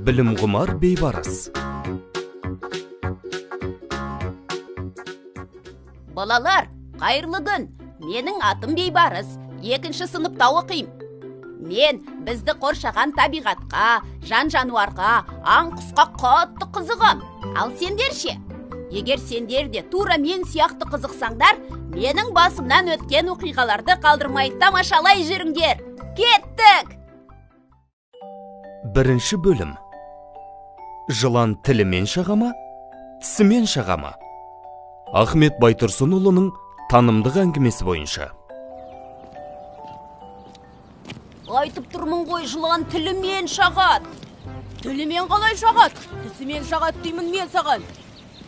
Білімқұмар Бейбарыс. Балалар, қайырлы күн. Менің атым Бейбарыс. 2-ші сыныпта оқимын. Мен бізді қоршаған табиғатқа, жан-жануарға, аң-құсқа қатты қызығам. Ал сендер ше? Егер сендер де тура мен сияқты қызықсаңдар, менің басымнан өткен оқиғаларды қалдырмай тамашалай жүріңдер. Кеттік! 1-ші бөлім. Жылан тілімен шаға ма, тісімен шаға ма? Ахмет Байтұрсынұлының танымдық әңгімесі бойынша. Айтып тұрмын ғой, жылан тілімен шағады. Тілімен қалай шағады? Тісімен шағады деймін мен саған.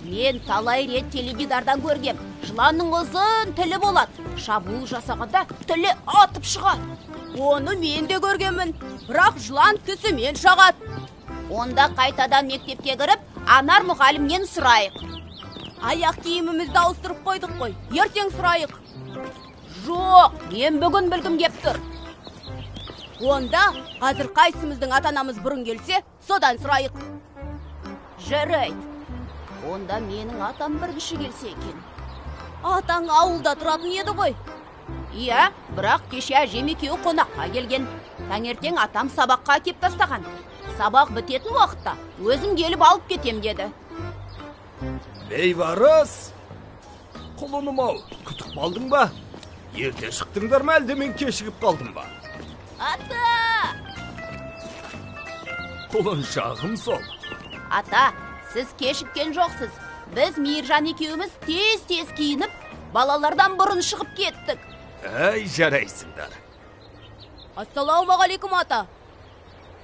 Мен талай рет теледидардан көргем. Жыланның ұзын тілі болады. Шабуыл жасағанда тілі атып шығады. Оны мен де көргенмін. Бірақ жылан тісімен шағады. Онда қайтадан мектепке кіріп, Анар мұғалімнен сұрайық. Аяқ киімімізді ауыстырып қойдық қой. Ертең сұрайық. Жоқ, мен бүгін білгім кеп тұр. Онда қазір қайсымыздың ата-анамыз бұрын келсе, содан сұрайық. Жарайды. Онда менің атам бірінші келсе екен. Атаң ауылда тұратын еді ғой. Иә, бірақ кеше әжем екеуі қонаққа келген. Таңертең атам сабаққа әкеп тастаған. Сабақ бітетін уақытта өзім келіп алып кетем деді. Бейбарыс, құлыным ау, күтіп қалдың ба? Ерте шықтыңдар ма, әлде мен кешігіп қалдым ба? Ата! Құлыншағым сол. Ата, сіз кешіккен жоқсыз. Біз Мейіржан екеуміз тез-тез киініп, балалардан бұрын шығып кеттік. Әй, жарайсыңдар. Ассалаумағалейкум, ата.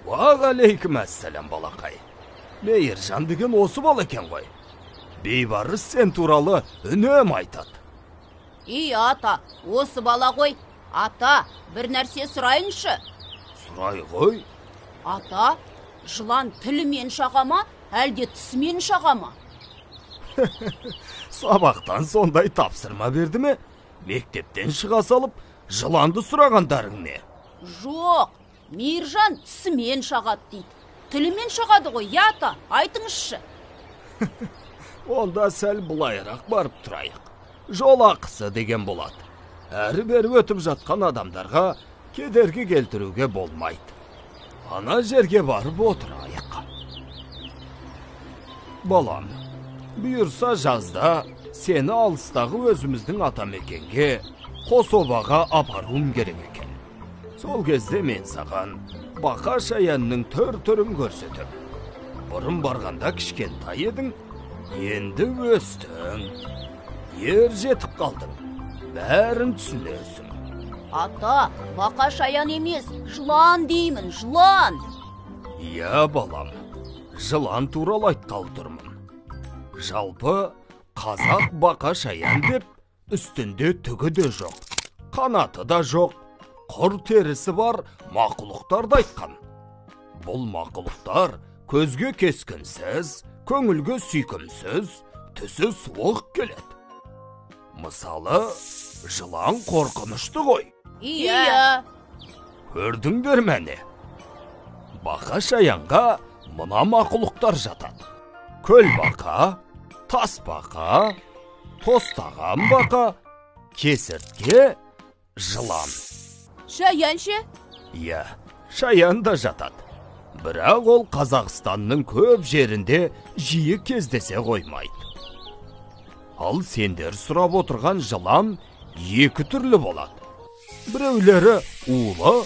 Уағалейкум ассалам, балақай. Мейіржан деген осы бала екен ғой. Бейбарыс сен туралы үнемі айтады. Ий, ата, осы бала ғой. Ата, бір нәрсе сұрайыншы. Сұрай ғой. Ата, жылан тілімен шаға ма, әлде тісімен шаға ма? Сабақтан сондай тапсырма берді ме? Мектептен шыға салып, жыланды сұрағандарың не? Жоқ, Мейіржан тісімен шағады дейді. Тілімен шағады ғой, я ата, айтыңызшы. Онда сәл былайырақ барып тұрайық. Жол ақысы деген болады. Әрі-бері өтіп жатқан адамдарға кедергі келтіруге болмайды. Ана жерге барып отырайық. Балам, бұйырса жазда сені алыстағы өзіміздің атамекенге, Қособаға апаруым керек екен. Сол кезде мен саған бақа шаянның түр-түрін көрсетем. Бұрын барғанда кішкентай едің, енді өстің. Ер жетіп қалдың. Бәрін түсінесің. Ата, бақа шаян емес, жылан деймін, жылан. Иә, балам, жылан туралы айтқалы тұрмын. Жалпы, қазақ бақа шаян деп, үстінде түгі де жоқ, қанаты да жоқ, құр терісі бар мақұлықтарды айтқан. Бұл мақұлықтар көзге кескінсіз, көңілге сүйкімсіз, түсі суық келеді. Мысалы, жылан қорқынышты ғой. Иә. Көрдіңдер мәне? Бақа шаянға мына мақұлықтар жатады. Көл бақа, тас бақа, тостаған бақа, кесіртке, жылан. Шаян ше? Иә, шаян да жатады. Бірақ ол Қазақстанның көп жерінде жиі кездесе қоймайды. Ал сендер сұрап отырған жылан екі түрлі болады. Біреулері улы,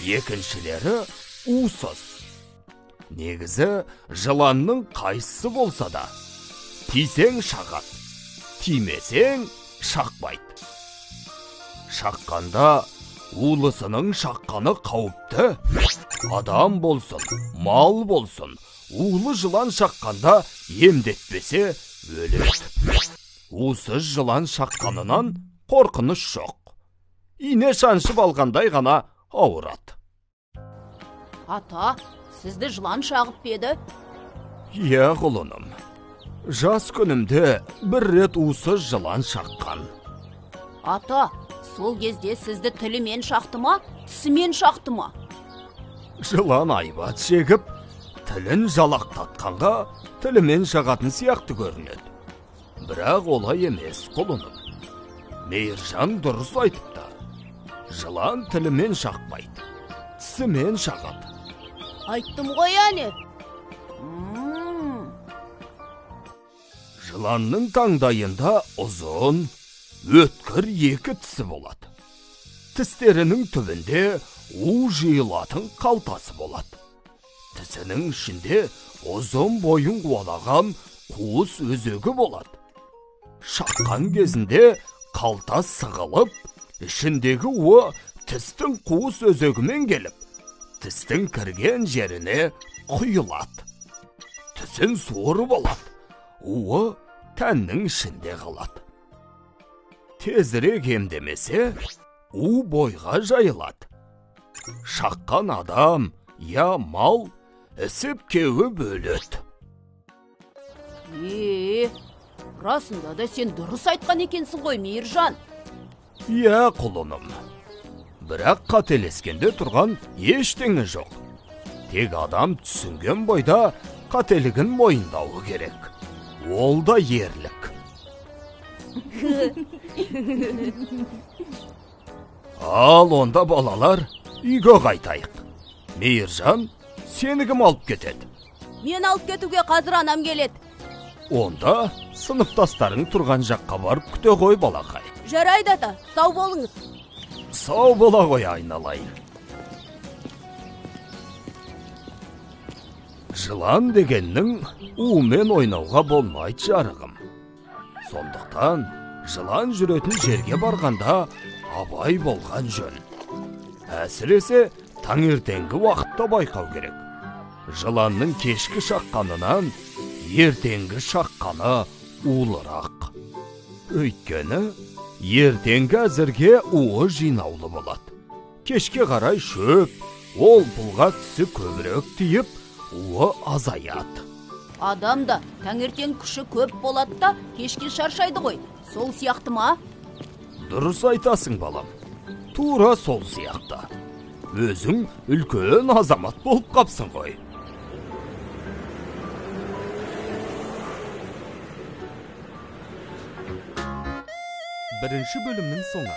екіншілері усыз. Негізі, жыланның қайсысы болса да, тисең шағады, тимесең шақпайды. Шаққанда улысының шаққаны қауіпті. Адам болсын, мал болсын, улы жылан шаққанда емдетпесе өледі. Усыз жылан шаққанынан қорқыныш жоқ. Ине шаншып алғандай ғана ауырады. Ата, сізді жылан шағып па еді? Иә, құлыным. Жас күнімде бір рет усыз жылан шаққан. Ата, сол кезде сізді тілімен шақты ма, тісімен шақты ма? Жылан айбат шегіп, Тілін жалақтатқанға тілімен шағатын сияқты көрінеді. Бірақ олай емес, құлыным. Мейіржан дұрыс айтыпты. Жылан тілімен шақпайды, тісімен шағады. Айттым ғой әне. Жыланның таңдайында ұзын, өткір екі тісі болады. Тістерінің түбінде у жиылатын қалтасы болады. Тісінің ішінде ұзын бойын қуалаған қуыс өзегі болады. Шаққан кезінде қалта сығылып, ішіндегі уы тістің қуыс өзегімен келіп, тістің кірген жеріне құйылады. Тісін суырып алады, уы тәннің ішінде қалады. Тезірек емдемесе, у бойға жайылады. Шаққан адам, я мал, ісіп кеуіп өледі. Расында да сен дұрыс айтқан екенсің ғой, Мейіржан. Иә, құлыным. Бірақ қателескенде тұрған ештеңе жоқ. Тек адам түсінген бойда қателігін мойындауы керек. Ол да ерлік. Ал онда балалар, үйге қайтайық. Мейіржан, сені кім алып кетеді? Мен алып кетуге қазір анам келеді. Онда сыныптастарың тұрған жаққа барып күте ғой, балақай. Жарайды, ата, сау болыңыз. Сау бола ғой, айналайын. Жылан дегеннің уымен ойнауға болмайды, жарығым. Сондықтан жылан жүретін жерге барғанда абай болған жөн. Әсіресе таңертеңгі уақытта байқау керек. Жыланның кешкі шаққанынан ертеңгі шаққаны улырақ. Өйткені ертеңгі әзірге уы жинаулы болады. Кешке қарай шөп, ол пұлға тісі көбірек тиіп, уы азаяды. Адам да таңертең күші көп болады да кешке шаршайды ғой. Сол сияқты ма? Дұрыс айтасың, балам. Тура сол сияқты. Өзің үлкен азамат болып қапсың ғой. Бірінші бөлімнің соңы.